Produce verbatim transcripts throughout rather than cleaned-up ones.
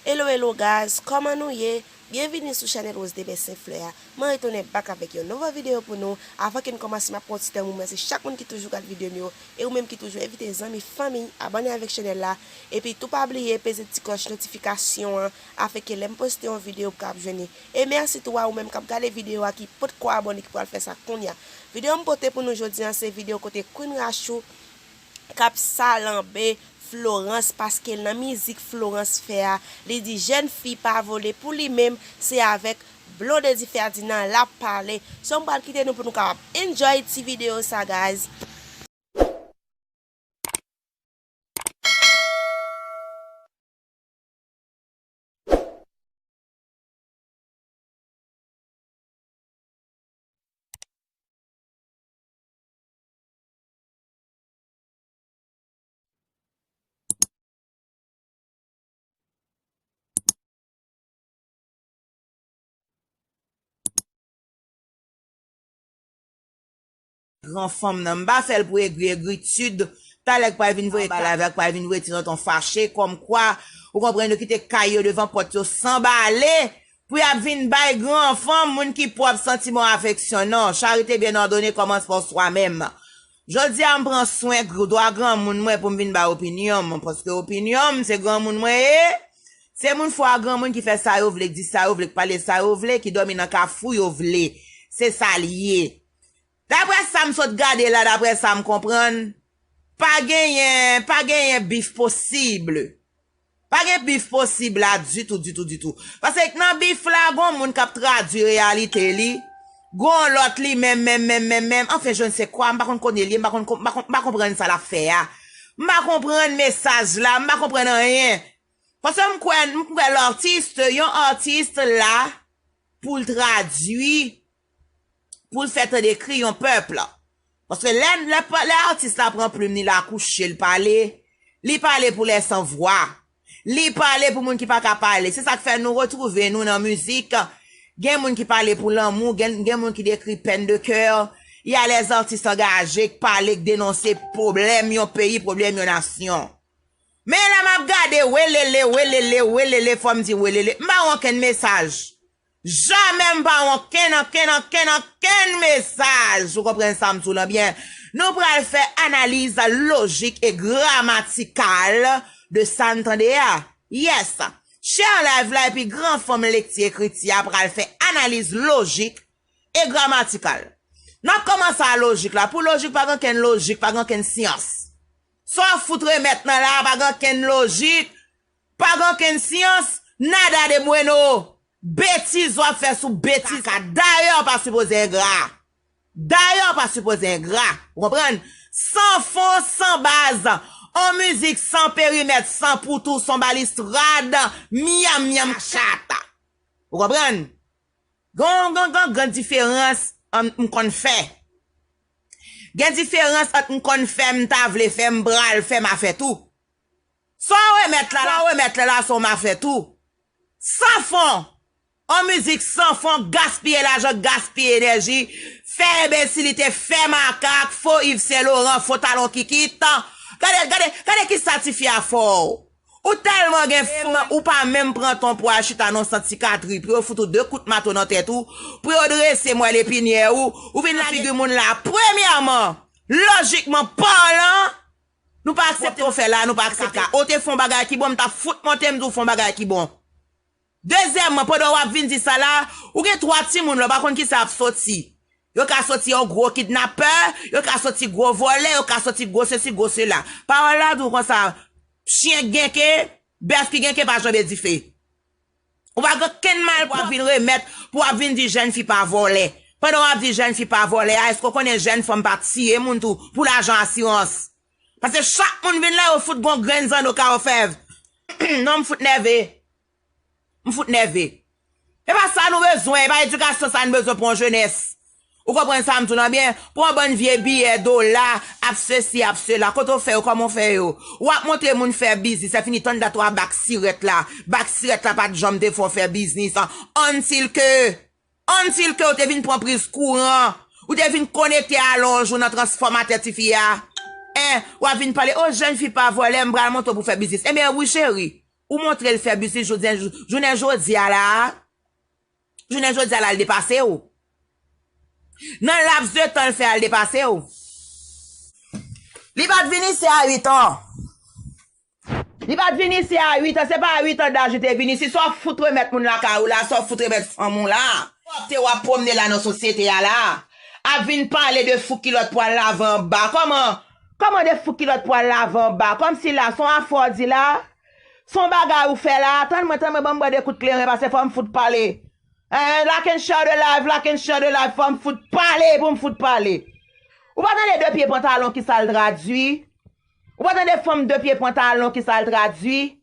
Hello, hello guys, kòman nou ye? Byenvini sou chanèl Rose de Bè Senflè a. Mwen retounen back avèk yon nouvo videyo pou nou. Avan ke n kòmanse, m ap pran yon ti tan pou mèsi chak moun ki toujou gad videyo m yo, e ou menm ki toujou envite zanmi, fanmi, abòne avèk chanèl la. Epi tou pa bliye peze ti klòch notifikasyon an, afin ke lè m poste yon videyo ou kapab jwenn li. E mèsi tou a ou menm k ap gade videyo a ki potko abòne ki pral fè sa kounye a. Videyo m pote pou nou jodi a se videyo kote Queen Rachou k ap salanbe Florence, paske nan mizik Florence fè a, li di jèn fi pa vole, pou li menm, se avèk Blondedy Ferdinand l ap pale. So, m pral kite nou pou nou kapab enjoy ti videyo sa, guys. Gran fanm nan, m pa fè l pou egri, egritid. Talè k pral vin voye bal avè, k pral vin voye ti tonton fache, kòmkwa, ou konprann, yo kite kay yo devan pòt yo sanbale, pou y ap vin bay gran fanm, moun ki pwòp, santi bon afeksyon. Non, charité bien ordonnée commence par soi-même. Jodi a, m pran swen gr-, dwa granmoun mwen pou m vin bay opinyon m, paske opinyon m, se granmoun mwen ye. Se moun fò a granmoun ki fè sa yo vle, ki di sa yo vle, ki pale sa yo vle, ki dòmi nan kafou yo vle. Se sa l ye. Daprè sa m sot gade la, daprè sa m konprann, pa genyen, pa genyen bif posib. Pa gen bif posib la ditou, ditou, ditou. Paske nan bif la, gon moun k ap tradui reyalite li, gon lòt li menm, menm, menm, menm, menm. Anfen, je ne sais quoi, m pa konn kote l ye, m pa konn, m pa konn, m pa konprann sa l ap fè a. M pa konprann mesaj la, m pa konprann anyen. Paske m kwè, m kwè latis, yon atis la, pou l tradui, pou l fè tande kri yon pèp. Paske lè, lè, lè atis la pran plim li, l akouche, l pale, li pale pou lè san vwa. Li pale pou moun ki pa ka pale. Se sa k fè nou retwouve nou nan mizik. Gen moun ki pale pou lanmou, gen, gen moun ki dekri pèn de kè. Y a lèzartis angaje k pale, k denonse pwoblèm yon peyi, pwoblèm yon nasyon. Men lè m ap gade welele, welele, welele, fò m di welele, m pa wè okenn mesaj. Jamè m pa wè okenn, okenn, okenn, okenn mesaj. Ou konprann sa m di w lan byen? Nou pral fè analiz lojik e gramatikal de sa n tande a. Yes. Share live la epi gran fanm lekti ekriti a pral fè analiz lojik e gramatikal. N ap kòmanse a lojik la. Pou lojik, pa gen okenn lojik, pa gen okenn syans. Sa w fout remèt lan la, pa gen okenn lojik, pa gen okenn syans, nada de bueno. Betiz w ap fè sou betiz. Dayè, w pa sipoze engra. Dayè, w pa sipoze engra. Ou konprann? San fon, san baz. On mizik san perimèt, san poutou, son balistrad, myanm, myanm, chata. Ou konprann? Gon, gon, gon, gran diferans ant m konn fè. Gen diferans ant m konn fè, m ta vle fè, m pral fè, m a fè tou. Sa w remèt la, sa w remèt la, la, sa w m a fè tou. San fon. On mizik san fon, gaspiye lajan, gaspiye enèji, fè enbesilite, fè makak, fo Yves Saint Laurent, fo talon kikit. Gade, gade, gade kisa tifi a fè w. Ou tèlman gen fanm, ou pa menm pran tan pou al chita nan yon sant sikatri, pou yo fout ou de kout mato nan tèt ou, pou yo drese mwèl epinyè ou, ou vin nan figi moun la. Premyèman, lojikman palan, nou pa aksepte w fè la, nou pa aksepte. Ou te fè yon bagay ki bon, m t ap fout monte, m di w fè yon bagay ki bon. Dezyèmman, pandan w ap vin di sa la, ou gen twa timoun la, ou pa konn kisa ap soti. Yo ka soti yon gwo kidnapè, yo ka soti gwo vòlè, yo ka soti gwo sesi, gwo sela. Pawòl la di w konsa, chen k gen ke, bèf ki gen ke pa janbe dife. Ou pa gen kenn mal pou w ap vin remèt, pou w ap vin di jèn fi pa vòlè. Pandan w ap di jèn fi pa vòlè a, èske w konnen jèn fanm pa tiye moun tou pou lajan asirans? Paske chak moun vin la, yo fout gon grenn zanno ka ofèv. Non, m fout nève. M fout nève. E pa sa nou bezwen, e pa edikasyon sa n bezwen pou yon jenès. Ou konprann sa m di w lan byen? Pou yon bann vye biyè dola, ap sesi, ap sela. Kote w fè yo, kòman w fè yo? W ap montre moun fè biznis, sa fini tann dat w a bak sirèt la. Bak sirèt la pa t janm te fè w fè biznis. Until ke, until ke w te vin pran priz kouran, ou te vin konekte alonj ou nan transfòmatè tifi a. En, w ap vin pale, o jèn fi pa vòlè, m pral montre w pou fè biznis. Ebyen, wi cheri. Ou montre l fè biznis jounen, jounen jodi a la. Jounen jodi a la, l depase w. Nan laps de tan l fè a, l depase w. Li pa t vin isi a uit an. Li pa t vin isi a uit an. Se pa a uit an daj li te vin isi. Sa w fout remèt moun lakay ou la, sa w fout remèt fanm ou la. W ap te w ap pwomne la nan sosyete a la. Ap vin pale de fou kilòt pwal lave anba. Kòman? Kòman de fou kilòt pwal lave anba? Kòmsi la, se yon afè w di la? Se yon bagay ou fè la? Tann mwen, tann mwen, ban m bwè de kout kleren, paske fò m fout pale. Eh, like and share the live, like and share the live, fò m fout pale, pou m fout pale. Ou pa tande de pye pantalon ki sa l tradui? Ou pa tande fanm de pye pantalon ki sa l tradui?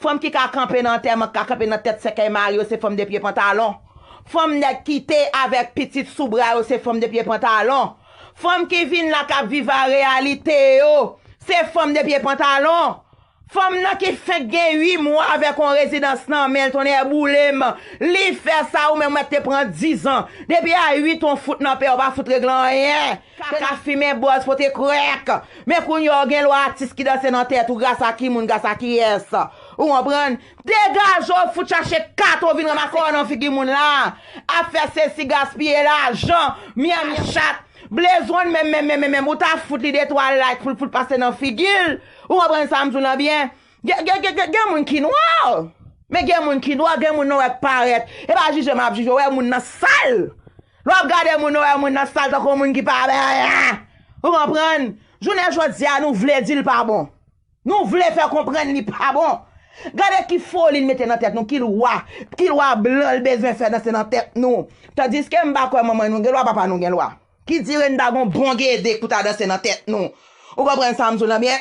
Fanm ki ka kanpe nan antèman, ki ka kanpe nan tèt sèkèy mari yo, se fanm de pye pantalon. Fanm nèg kite avèk pitit sou bra yo, se fanm de pye pantalon. Fanm ki vin la k ap viv a reyalite yo, se fanm de pye pantalon. Fanm nan ki fenk gen uit mwa avèk yon rezidans nan men l, tonnè boule m. Li fè sa, ou menm mèt te pran diz an. Depi a uit an, w fout nan pè, w pa fout regle anyen. Kaka fimen bòz pote krèk. Men kounye a w gen lwa atis ki danse nan tèt ou, gras a ki moun, gras a kiyès. Ou konprann? Degaje w, fout chache kat ou vin ranmase kò nan figi moun la. Ap fè sesi, gaspiye lajan, myanmyan chat. Blezonn menm, menm, menm, menm, menm, ou ta fout li de twa like pou l fout pase nan figi l. Ou konprann sa m di w lan byen? Gen, gen, gen, gen, gen moun ki nwa. Men gen moun ki nwa, gen moun nan w wè k parèt. E pa jije m ap jije, w wè moun nan sal. Lè w ap gade moun nan, w wè moun nan sal tankou moun ki pa bay anyen. Ou konprann? Jounen jodi a, nou vle di l pa bon. Nou vle fè konprann li pa bon. Gade ki foli l mete nan tèt nou, ki lwa, ki lwa blan l bezwen fè danse nan tèt nou. Tandiske m pa kwè manman nou gen lwa, papa nou gen lwa. Ki dire n ta gon bon gede pou ta danse nan tèt nou. Ou konprann sa m di w lan byen?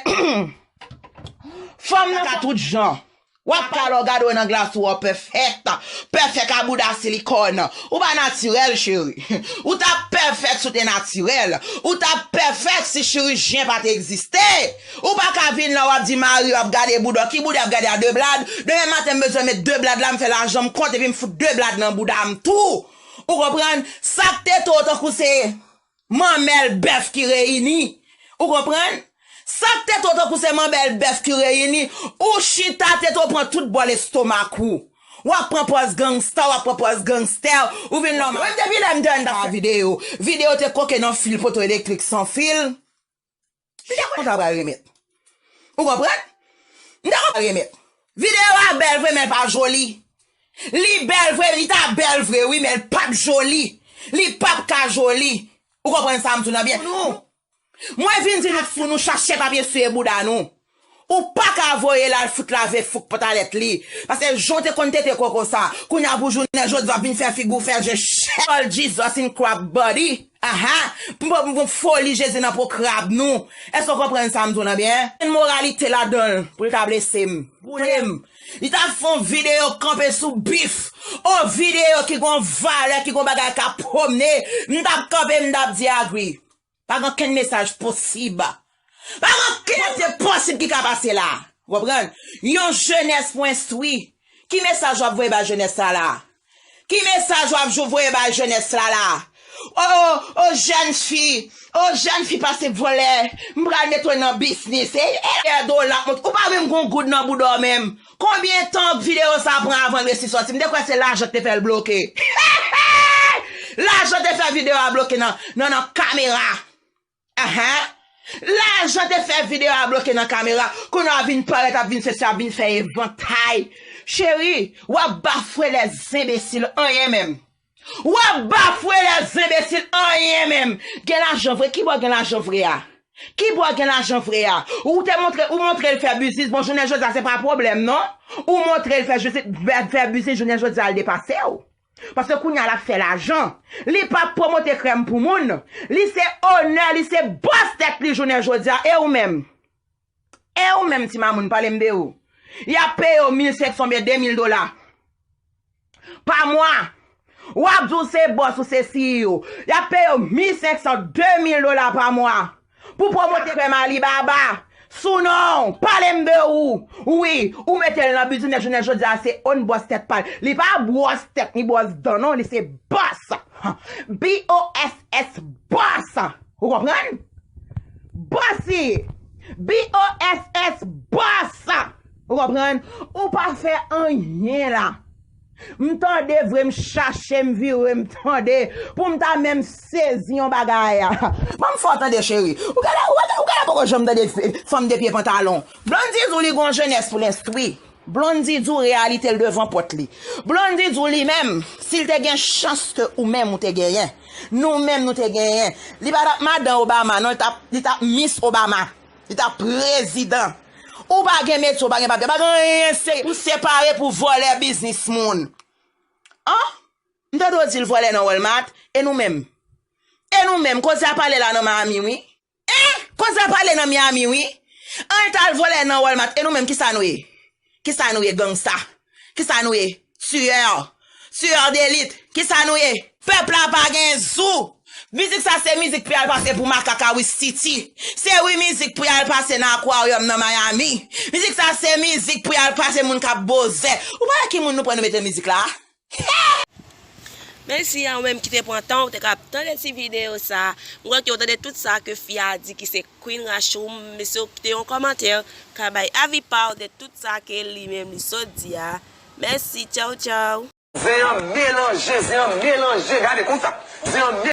Fanm nan ka tout jan. W ap kale w gade w nan glas ou, w pèfèt. Pèfèt ka bouda silikòn. Ou pa natirèl, cheri. Ou t ap pèfèt si w te natirèl. Ou t ap pèfèt si chirijyen pa t egziste. Ou pa ka vin la, w ap di mari w ap gade bouda w. Ki bouda y ap gade a, de blad? Demen maten, m bezwen met de blad la, m fè lajan, m kont, epi m fout de blad nan bouda m tou. Ou konprann? Sa k tete w tankou se manmèl bèf ki reyini. Ou konprann? Sa k tete w tankou se manmèl bèf ki reyini. Ou chita, tete w pran tout bò lestomak ou. W ap pran pòz gangsta, w ap pran pòz gangstè. Ou vin nòmal. Mwen, depi lè m te anndan videyo, videyo te koke nan fil poto elektrik san fil. M te konn sa pral remèt. Ou konprann? M te konn pral remèt. Videyo a bèl vre, men l pa joli. Li bèl vre, li ta bèl vre, wi, men l p ap joli. Li p ap ka joli. Ou konprann sa m di w lan byen? Nou. Mwen vin di nou fou, nou chache papye siye bouda nou. Ou pa ka voye l al fout lave fouk pantalèt li. Paske jan w te konn tete koko sa, kounye a pou jounen jodi a w ap vin fè figi w fè je chèl Jesus in crab body. Aha. Pou, pou, pou foli Jezi nan po krab nou. Èske w konprann sa m di w lan byen? Gen moralite ladan l pou l ta blese m. Boule m. Li ta fè yon videyo kanpe sou bif. Yon videyo ki gon valè, ki gon bagay k ap pwomne. M t ap kanpe, m t ap di agree. Pa gen okenn mesaj posib. Pa gen okenn kote posib ki ka pase la. Ou konprann? Yon jenès pou enstwi. Ki mesaj w ap voye bay jenès sa la? Ki mesaj w ap jou voye bay jenès la la? O, o, o, jèn fi, o, jèn fi pase vòlè, m pral mete w nan biznis. E, e, e, dola, ou pa menm gon goud nan bouda w menm. Konbyen tan videyo sa pran avan l resi sòti? M te kwè se lajan k te fè l bloke. Lajan te fè videyo a bloke nan, nan, nan kamera. Ahan. Lajan te fè videyo a bloke nan kamera. Kounye a vin parèt, ap vin sesi, ap vin fè evantay. Cheri, w ap bafwe lèzenbesil, anyen menm. W ap bafwe lèzenbesil, anyen menm. Gen lajan vre, ki bò gen lajan vre a? Ki bò gen lajan vre a? Ou te montre, ou montre l fè biznis, bon, jounen jodi a, se pa pwoblèm, non. Ou montre l fè jisi-, fè, fè biznis, jounen jodi a, l depase w. Paske kounye a, l ap fè lajan. Li p ap pwomote krèm pou moun. Li se onè, li se bòs tèt li, jounen jodi a. E ou menm? E ou menm, ti mamoun, pale m de ou. Y ap peye w mil senk san oubyen de mil dola pa mwa. W ap di w se bòs, ou se C E O. Y ap peye w mil senk san, de mil dola pa mwa pou pwomote krèm Alibaba sou non w. Pale m de ou. Wi, ou mete l nan biznis, jounen jodi a, se own bòs tèt pa l. Li pa bwòs tèt ni bwòs dan, non, li se bòs. B O S S, bòs. Ou konprann? Bòs li ye. B O S S, bòs. Ou konprann? Ou pa fè anyen la. M tande vre, m chache, m vire, m tande. Pou m ta menm sezi yon bagay. Ban m fè w tande, cheri. Ou genlè, ou genlè, ou genlè poko janm tande fanm de pye pantalon. Blondedy di w li gon jenès pou l enstwi. Blondedy di w reyalite l devan pòt li. Blondedy di w li menm, si l te gen chans ke ou menm ou te genyen, nou menm nou te genyen, li pa t ap madan Obama, non, li t ap, li t ap Miss Obama. Li t ap prezidan. Ou pa gen metye, ou pa gen papye, pa gen anyen, se, ou separe pou vòlè biznis moun. An? M tande w di l vòlè nan Walmart, e nou menm? E nou menm, koze a pale la nan Miami, wi. Hein? Koze a pale nan Miami, wi. An, l t al vòlè nan Walmart, e nou menm, kisa nou ye? Kisa nou ye, gangsta? Kisa nou ye? Tiyè. Tiyè delit. Kisa nou ye? Pèp la pa gen zou. Mizik sa se mizik pou y al pase pou makak a Wistiti. Se wi mizik pou y al pase nan akwaryòm nan Miami. Mizik sa se mizik pou y al pase moun k ap bozè. Ou pa wè ki moun nou pran nou mete mizik la? Mèsi a ou menm ki te pran tan ou te ka ap tande ti videyo sa. M kwè ke ou tande tout sa ke fi a di ki se Queen Rachou. Mesye ou kite yon kòmantè ka bay avi pa ou de tout sa ke li menm li sot di a. Mèsi, tchaw tchaw. Zen an melanje, zen an melanje, gade konsa. Zen an